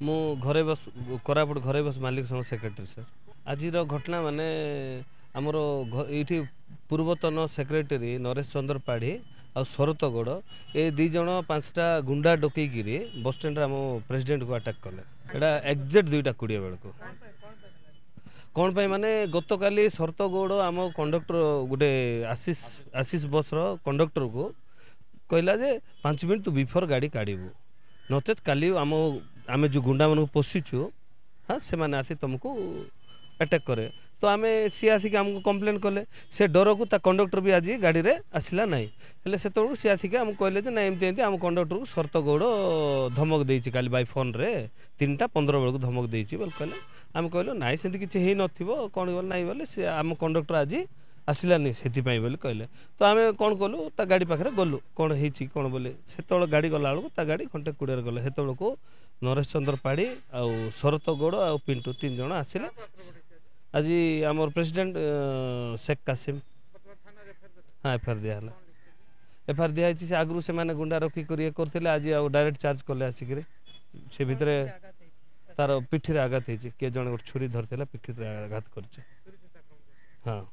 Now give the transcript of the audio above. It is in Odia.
ମୁଁ ଘରେ ବସ୍, କୋରାପୁଟ ଘରୋଇ ବସ୍ ମାଲିକ ସଂଘ ସେକ୍ରେଟାରୀ ସାର୍। ଆଜିର ଘଟଣା ମାନେ ଆମର ଏଇଠି ପୂର୍ବତନ ସେକ୍ରେଟାରୀ ନରେଶ ଚନ୍ଦ୍ର ପାଢ଼ୀ ଆଉ ଶରତ ଗୌଡ଼, ଏ 2 ଜଣ 5ଟା ଗୁଣ୍ଡା ଡକେଇକିରି ବସଷ୍ଟାଣ୍ଡରେ ଆମ ପ୍ରେସିଡେଣ୍ଟକୁ ଆଟାକ୍ କଲେ। ଏଇଟା ଏକ୍ଜାକ୍ଟ 2:20 ବେଳକୁ। କ'ଣ ପାଇଁ ମାନେ ଗତକାଲି ଶରତ ଗୌଡ଼ ଆମ କଣ୍ଡକ୍ଟର ଗୋଟେ ଆଶିଷ ବସ୍ର କଣ୍ଡକ୍ଟରକୁ କହିଲା ଯେ 5 ମିନିଟ୍ ତୁ ବିଫୋର୍ ଗାଡ଼ି କାଢ଼ିବୁ, ନଚେତ୍ କାଲି ଆମ ଆମେ ଯେଉଁ ଗୁଣ୍ଡାମାନଙ୍କୁ ପୋଷିଛୁ, ହଁ, ସେମାନେ ଆସି ତୁମକୁ ଆଟାକ୍ କରେ। ତ ଆମେ ସିଏ ଆସିକି ଆମକୁ କମ୍ପ୍ଲେନ୍ କଲେ, ସେ ଡରକୁ ତା କଣ୍ଡକ୍ଟର ବି ଆଜି ଗାଡ଼ିରେ ଆସିଲା ନାହିଁ। ହେଲେ ସେତେବେଳକୁ ସିଏ ଆସିକି ଆମକୁ କହିଲେ ଯେ ନାଇଁ, ଏମିତି ଏମିତି ଆମ କଣ୍ଡକ୍ଟରକୁ ଶରତ ଗୌଡ଼ ଧମକ ଦେଇଛି, କାଲି ବାଇ ଫୋନ୍ରେ 3:15 ବେଳକୁ ଧମକ ଦେଇଛି ବୋଲି କହିଲେ। ଆମେ କହିଲୁ ନାଇଁ, ସେମିତି କିଛି ହେଇନଥିବ। କ'ଣ ବୋଲେ ନାଇଁ ବୋଲେ ସେ ଆମ କଣ୍ଡକ୍ଟର ଆଜି ଆସିଲାନି ସେଥିପାଇଁ ବୋଲି କହିଲେ। ତ ଆମେ କ'ଣ କଲୁ, ତା ଗାଡ଼ି ପାଖରେ ଗଲୁ, କ'ଣ ହେଇଛି କ'ଣ ବୋଲି। ସେତେବେଳେ ଗାଡ଼ି ଗଲାବେଳକୁ ତା ଗାଡ଼ି 1:20ରେ ଗଲେ। ସେତେବେଳକୁ ନରେଶ ଚନ୍ଦ୍ର ପାଢ଼ୀ ଆଉ ଶରତ ଗୌଡ଼ ଆଉ ପିଣ୍ଟୁ 3 ଜଣ ଆସିଲେ। ଆଜି ଆମର ପ୍ରେସିଡେଣ୍ଟ ଶେଖ କାସିମ। ହଁ, ଏଫଆଇଆର ଦିଆହେଲା, ଏଫଆଇଆର ଦିଆହେଇଛି। ସେ ଆଗରୁ ସେମାନେ ଗୁଣ୍ଡା ରଖିକରି ଇଏ କରୁଥିଲେ, ଆଜି ଆଉ ଡାଇରେକ୍ଟ ଚାର୍ଜ କଲେ ଆସିକିରି। ସେ ଭିତରେ ତାର ପିଠିରେ ଆଘାତ ହେଇଛି, କିଏ ଜଣେ ଗୋଟେ ଛୁରୀ ଧରିଥିଲା, ପିଠିରେ ଆଘାତ କରିଛି। ହଁ।